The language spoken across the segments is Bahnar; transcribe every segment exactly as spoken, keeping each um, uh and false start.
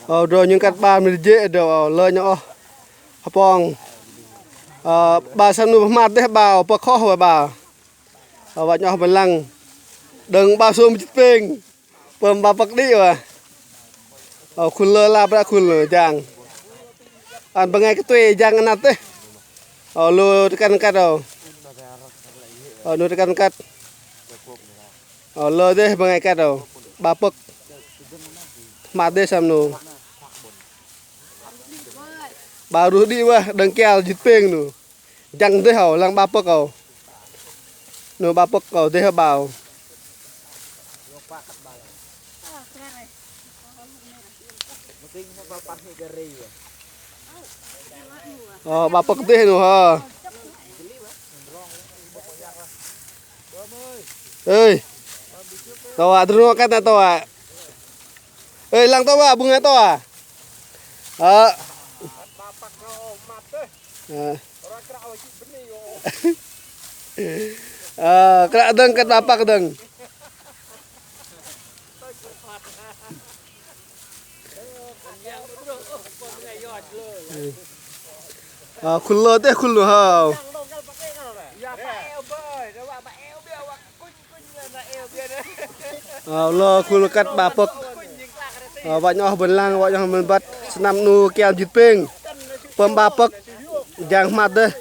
Ơ, drâu nhŭng kăt 'bar mil jê̆ drâu, ơ, lơ nhŏng oh. Hơpong. Ơ, 'bar sơm 'nu pơmat dêh 'bar, ơ, pơ̆k hŏ wă 'bar. Ơ, wă nhŏng oh bơ̆n lăng. Đơ̆ng 'bar sơm jĭt pêng. Pơm 'bar pơ̆k đĭ wă. Ơ, khul lơ lap ră khul jang. Ăn bơngai kơ tuê jang anat dêh. Ơ, lu tơkăn kăt ơ. Ơ, lu tơkăn kăt. Ơ, lơ dêh bơngai kăt ơ. 'Bar pơ̆k. Pơmat dêh sơm 'nu. 'Bar ruh đĭ wă, đơ̆ng kial jĭt pêng 'nu. Jang dêh âu, lăng 'bar pơ̆k âu. 'Nu 'bar pơ̆k âu, dêh âu 'bar âu. Ơ, 'bar pơ̆k dêh 'nu hă. Ơi. Tơwă, tơdrong kăt na tơwă. Ơi, lăng tơwă, bơngai tơwă. Ơ. Ơ. Ơ, kră dơ̆ng kăt 'bar pơ̆k dơ̆ng. Ơ, khul lơ dêh khul 'nu hă. Ơ, lơ khul kăt 'bar pơ̆k. Ơ, wă nhŏng oh bơ̆n lăng, wă nhŏng oh bơ̆n băt. Sơnăm 'nu kial jĭt pêng. Pơm 'bar pơ̆k. Jang pơmat dêh.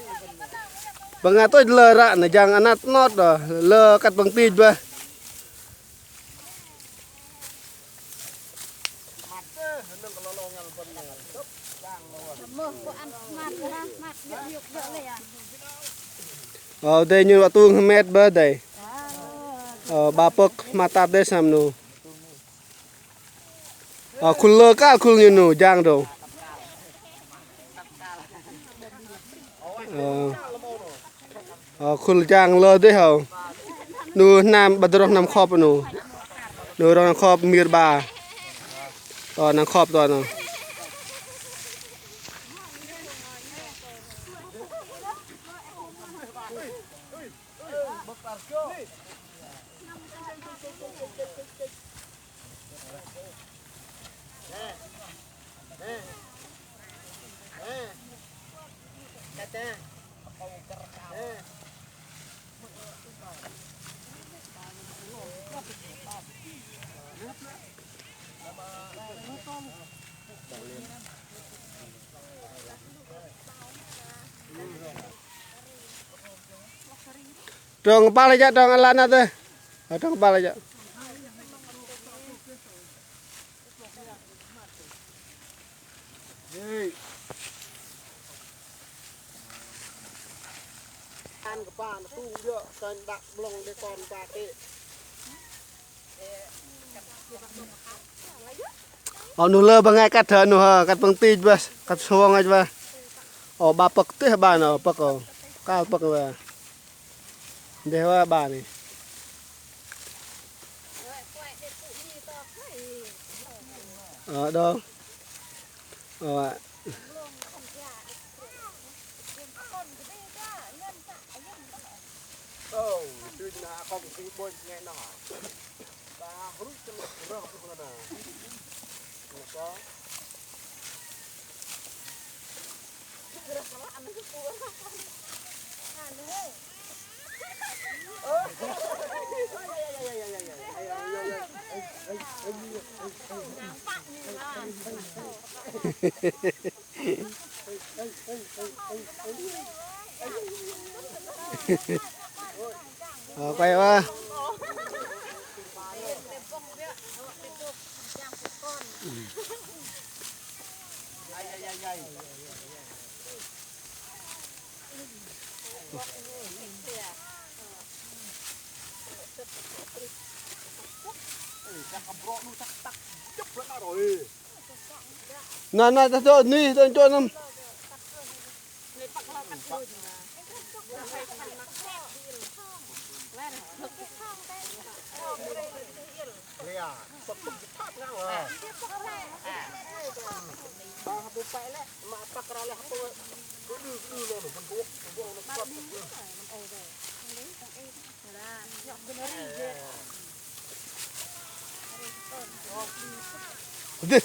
Bơngai tôch lơ ră, na jang anat 'nŏt đơ. Lơ kăt pơ̆ng tih bơih. Ơ, dêh nhŭn wă tung hơmet bơih dêh. Ơ, 'bar pơ̆k pơmat tat dêh sơnăm 'nu. Ơ, khul lơ kăl khul nhŭn 'nu jang đô. Ơ. Ơ, khul jang lơ dêh hă. 'Nu hnam 'bar tơdrong hnam khŏp 'nu. 'Nu tơdrong hnam khŏp mir 'bar. Tơ hnam khŏp tơ 'nu. Trong kơpal jă, trong ala na tơ. Ơ, trong kơpal jă. Ăn kơpal na tu jơ̆, kơnh đak 'blŏng đe kon ba tê. Ơ, 'nu lơ bơngai kăt hă, 'nu hă, kăt pơ̆ng tih bơih, kăt sông ach bơih. Ơ, 'bar pơ̆k tih 'bar 'nu, pơ̆k ơ. Kăl pơ̆k bơih. Dêh wă 'bar 'ni. Ơ, đơ̆ng. Ơ. Ơ, quay qua. Na, na, ta chô ni, ta chô năm. Dih.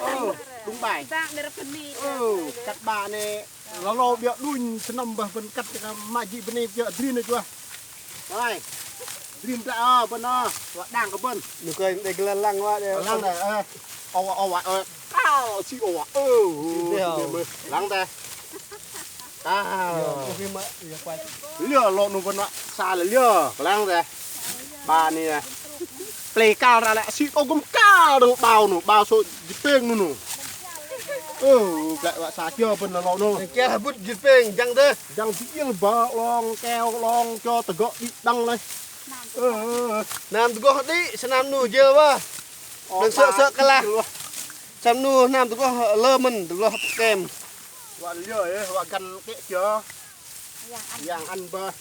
Ơ, đúng bài. Ơ, cắt ba 'nê, lơ lơ 'biơ̆ đunh, sơnăm bơih bơ̆n cắt kơ mă jĭ bơ̆n 'nê 'biơ̆ adrin 'nê chuah. Rồi. Adrin dah, ơ, bơ̆n, ơ, wă đang kơ bơ̆n. Nơ kơi đei lăng wă đei. Lăng đei, ơ. Ơ, ơ, ơ, ơ. Ao, si, ơ, ơ. Lăng đei. Ao. Liơ, lŏ 'nu bơ̆n wă sa lơ liơ, lăng đei. Ba 'nê. Plei kăl ră lĕ, si, ơ, gŭm kăl đơ̆ng 'bao 'nu, 'bao sô̆ jĭt pêng 'nu 'nu. Ơ, plei wă sa kiơ bơ̆n lơ lŏ 'nu. Kiơ hơbŭt jĭt pêng, jang dêh. Jang dêh iĕl bơ 'long, keo 'long, cho tơgơ̆ đĭ đăng lei. Ơ, ơ, ơ. Hnam tơgôh đĭ, sơnăm 'nu jơ wă. Đơ̆ng sơ̆ sơ̆ kơ lah. Sơnăm 'nu hnam tơgôh lơ mơ̆n, tơgôh kem. Wă liơ, ơ, wă găn kĕ kiơ. Yang ăn bơih.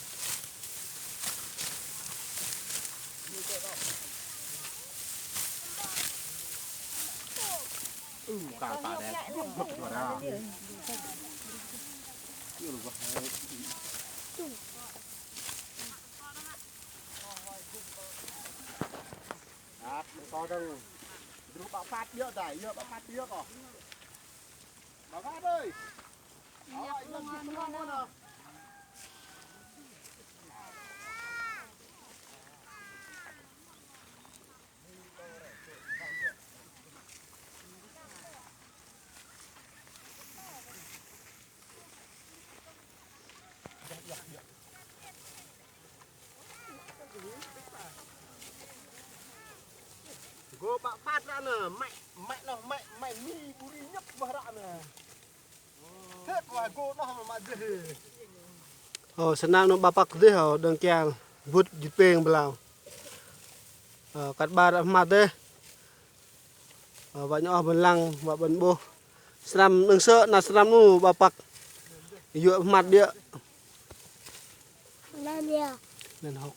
Ăt, to dơ̆ng. Dru 'bă phat 'biơ̆ dai, yơ 'bă phat 'biơ̆ kơ. 'Bă phat ơi. Awă, yơ 'bă phat. Gô 'bă phat ră nơ, măi, măi noh, măi, măi mi buri nhăp bơih ră nơ. Ơ, sơnăm 'nu 'bă păk dêh, ơ, đơ̆ng kial bŭt jĭt pêng bơlao. Ơ, kăt 'bar hmăt dêh. Ơ, wă nhŏng oh bơ̆n lăng, wă bơ̆n 'bôh. Sơnăm 'nơ̆ng sơ̆, na sơnăm 'nu 'bă păk. Yua hmăt biơ̆. Lăn hŏk.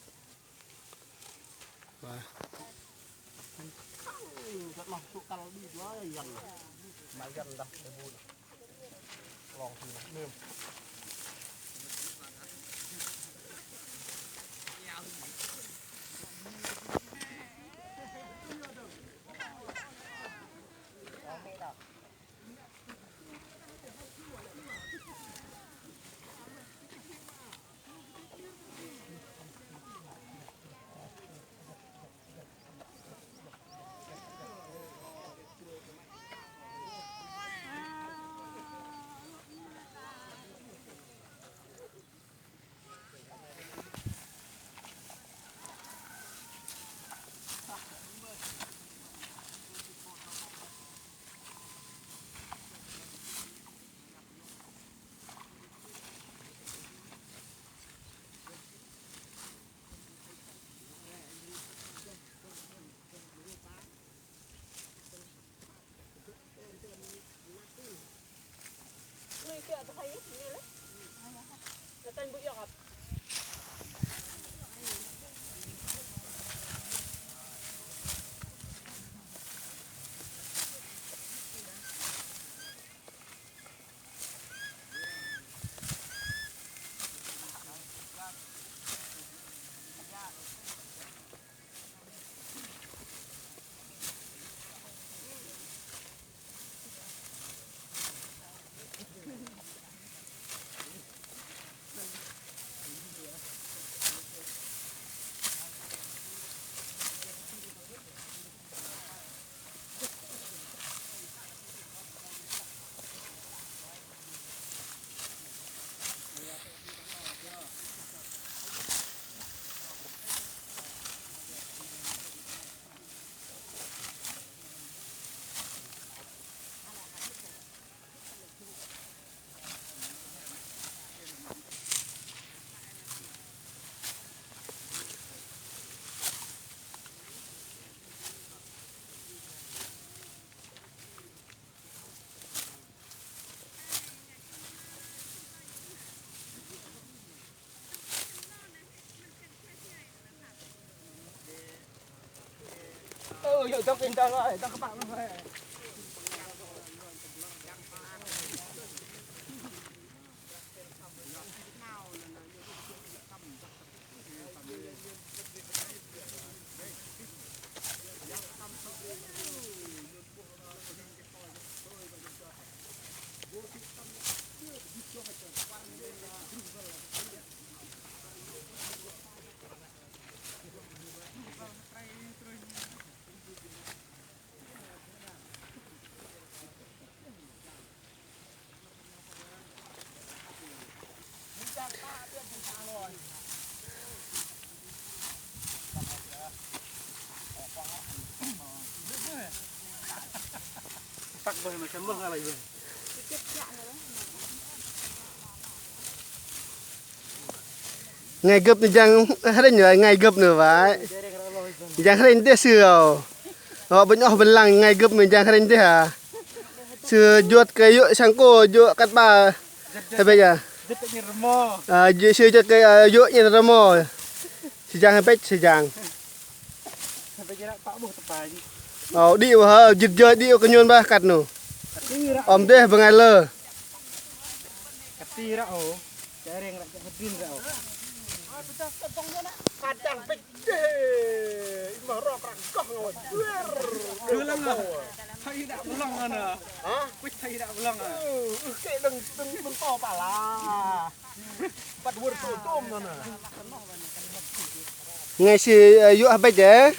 Ngai gơ̆p nơh jang hrĕnh wă, ngai gơ̆p nơh wă. Jang hrĕnh dêh sư âu. Wă bơ̆n oh bơ̆n lăng ngai gơ̆p nơh jang hrĕnh dêh hă. Sư juăt kơ yô̆ sang kô̆, yô̆ kăt ba. Hei bĕ yă. Ơ, sư juăt kơ, ơ, yô̆ nhen rơmo. Sư jang hei bĕch, sư jang. Âu, đĭ wă hă, jĭt jơ đĭ wă kơ nhôn bah kăt nơh. Ôm dêh bơngai lơ. Kăt ti ră âu. Chă reng ră, chă hơdrin ră âu. Kăt jang bĕch dêh. Ih mă rok ră gơh ngơ̆ juăr. Kơ lăng âu. Thoi đă bơlong ană. Hă? Kuch thoi đă bơlong ană. Ưh, ưh kĕ đơ̆ng, đơ̆ng, đơ̆ng to pă lah. Băt wơr tôm tôm ană. Ngai sư, ơ, yô̆ hơbĕch dêh.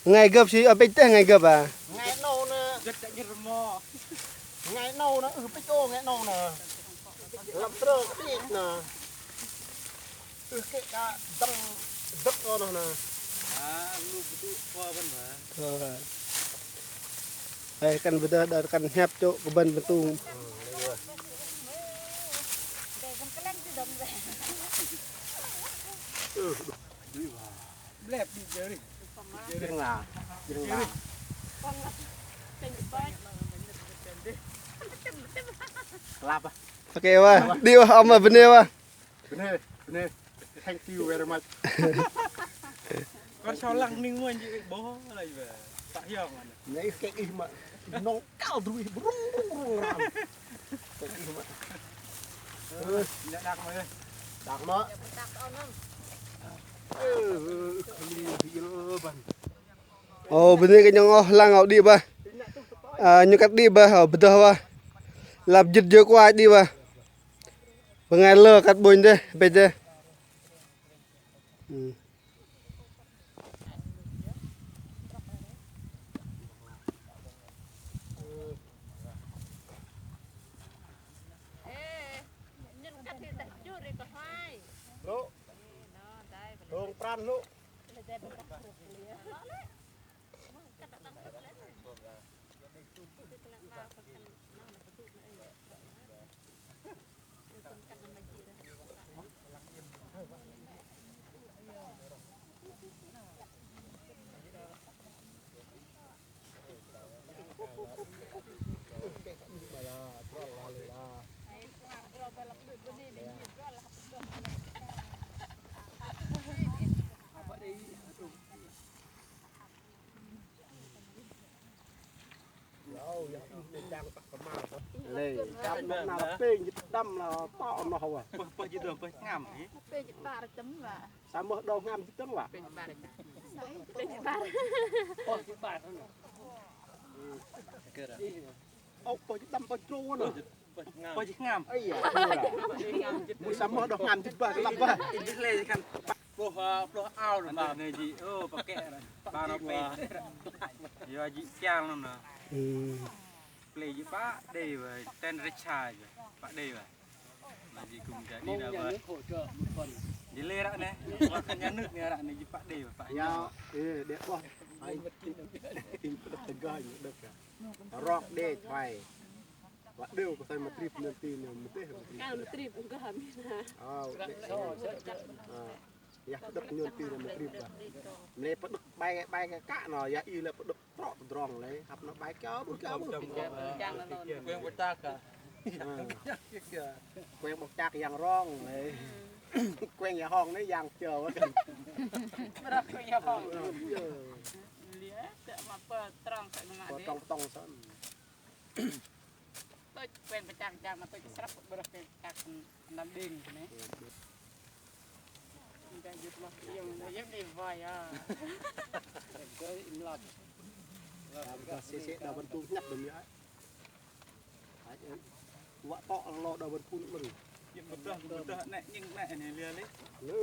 Ngai gơ̆p sư yô̆ hơbĕch dêh, ngai gơ̆p ah. Ngai 'nâu nă. Ngai 'nâu nă, ưh bĕch ôh, ngai 'nâu nă. Lăm trơ kơdih nă. Ưh kĕ kơ dơ̆ng dơ̆k ôh nă. Ah, lu bơdŭ kơ bơ̆n mă. Ơ. Ơ, kăn bơdơh đơ̆r kăn hiăp chô̆ kơ bơ̆n bơ̆n tŭng. Blep đi jơri. Jơri nga. Jơri nga. Lap ah. Oke wă. Đi wă, âu mă bơnê wă. Bơnê, bơnê. Thank you very much. Kon sâu lăng ning mơ̆n jĭ bơh lei bơh. Tơ hiong ană. Nai kĕ ih mă. Nŏng kăl dru ih brŭng brŭng brŭng ram. Kĕ ih mă. Ơ, đak mă. Đak mă. Ơ, ơ, ơ, bơ̆n. Ơ, bơnê kơ nhŏng oh lăng âu đĭ bơih. Ơ, nhŏng kăt đĭ bơih, ơ, bơdơh bơih. Lap jĭt jơ kuai đĭ bơih. Bơngai lơ kăt ƀônh dêh, bĕch dêh. Bro. Hông pran lu. Lei, dăm noh na pêng jĭt dăm lah tŏ noh wă. Pơh, pơh jĭt dơ̆ng, pơh jĭt pơngam hă? Pêng jĭt bar chấm wă. Samơ̆ đơ̆ng hngam jĭt dơ̆ng wă. Pêng jĭt bar. Pêng jĭt bar. Pơh jĭt bar. Ơ, pơh jĭt dăm, pơh jĭt drâu noh. Pơh jĭt hngam. Ơ, iya. Mui samơ̆ đơ̆ng hngam jĭt bơih, kơ lăp bơih. Ploh, ơ, ploh ao ră. Anăn nĕ jĭ, ơ, pơkĕ ră. Ba noh pêng. Yua jĭ kial noh nă. Plei jĭ pă đei bơih, ten rơcha jĭ. Pă đei bơih. Nă jĭ kư̆m jơ̆ đĭ nă bơih. Jĭ lê̆ ră nĕ. Wă kơ nhà nước nĕ ră nĕ jĭ pă đei bơih, pă. Yă, ơ, đe boh. Tĭng pơđơ̆k tơgơh ñu đơ̆k. Rok đe thoi. Wă đeo kơ thoi mă trip nơ̆n ti nơ̆n mơdêh mă trip. Kăl mă trip gơh hăm. Ơ, đe. Ơ. Yă pơđơ̆k nhôn ti nơ̆n mă trip lah. Mă lei pơđơ̆k bai, bai kơ kă noh, yă ih lei pơđơ̆k trŏ tơdrong lei. Hăp noh bai kiơ, ƀu kiơ, ƀu kiơ. Kueng ƀôchak ah. Ơ. Kueng ƀôchak yang rong lei. Kueng yang hong nĕ yang kiơ. Bơrơh kueng yang hong. Ơ, kiơ. Tơ mă pơtrŏng sơ̆ nơ̆ mă pơtrŏng pơtŏng sơ̆. Tôch pơ̆n pơchak jang mă tôch srăp bơ̆r pơchak năm đing kơ nê. Nda jut mă iung, iung đei voi a. Gơ̆ im lăp. Sĕ sĕ đa bơ̆n pŭ nhăp đơ̆m yơh. Wă tŏ lo đa bơ̆n pŭ mơ̆n. Yơ̆ bơtơh, bơtơh nĕ, nhing nĕ nê lia lĕ. Lơ.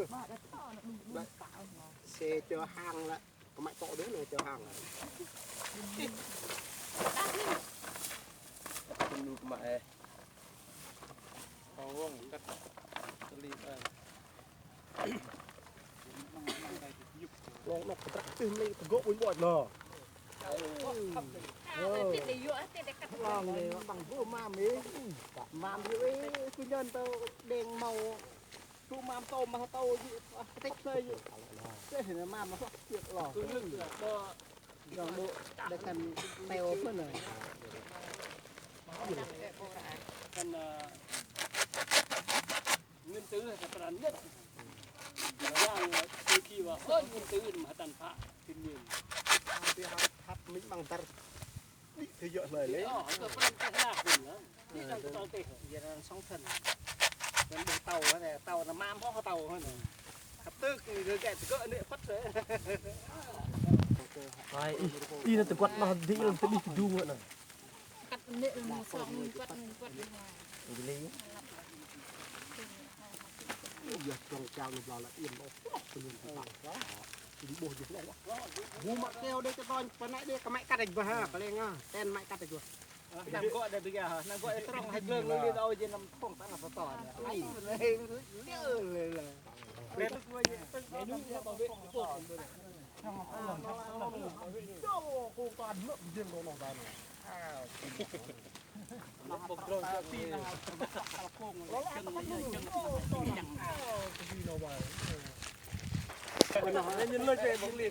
Sĕ chơ hang lă. Kơmăy tŏ dêh nê chơ hang. Kơmăy ê. Kong kăt tơlih ê. Long nok kơdrăk tih mlei tơgŏ ƀunh ƀoch lơ. Long lei bằng gô mam ê. Mam ê, kơ nhơn tơ đeng mâu. Tŭ mam tâu mă tâu ji, ah, kơtĕch plei ji. Teh nê mam mă hoh kiơ̆ lo. Jong ƀô̆ đe kăn teo pơ̆n nê. Kăn, ơ, nguyên tử là cái pran nhất. Yang, ơ, đôi khi mà, ơ, nguyên tử mà tàn phá thiên nhiên. Hăp, hăp minh bằng dăr. Đĭ thoi yơ hloi lĕ. Ơ, kơ pran teh lah pun lah. Đĭ tang tơ teh. Yơ năn sŏng thân. Năn đe tâu nê, tâu năn mam hoh tâu nê. Hăp tơ̆k ni gơ̆ gĕt gơ̆ nê phăt sĕ. Hai, ih, ih năn tơguăt noh dih lăm tơdih tơdung nê. Kăt nê mă sŏng nê guăt nê guăt nê. Jeli. Yơ trong chao nê bla la im ôh. Ôh, pơyun tơpă. Di ƀôh jêh lĕ. Bu mă keo đe tơdrong pơnai đe kơmăy kăt đĕch bơh ha, pơleng ha. Ten măy kăt đĕch bơh. Năm gŏ đe bơ̆ gah, năm gŏ đe trong hai glơng lưh đe âu jêh năm phong tăng tơ to. Ai, lơ lơ lơ.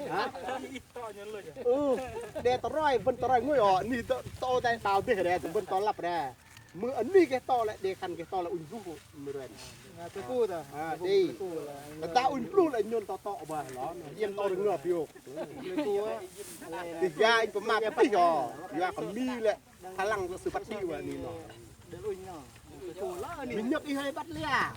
Hă? Ừ, đe tơroi, bơ̆n tơroi ngôi ơ, ni tơ, tơ đe đao dêh đe, bơ̆n tơ lăp đe. Mưh anih gah tơ lĕ, đe khan gah tơ lĕ ŭnh pluh mưh ren. Tơpă tơ. Tơdah ŭnh pluh lĕ nhôn tơ tơ bah lơ, iĕm tơ rơngơp yôk. Tơdah inh pơmat tih ơ, yua kơ mi lĕ, hơlăng kơ sư băt đĭ wă ni noh. Minh nhơk ih hơi băt lia.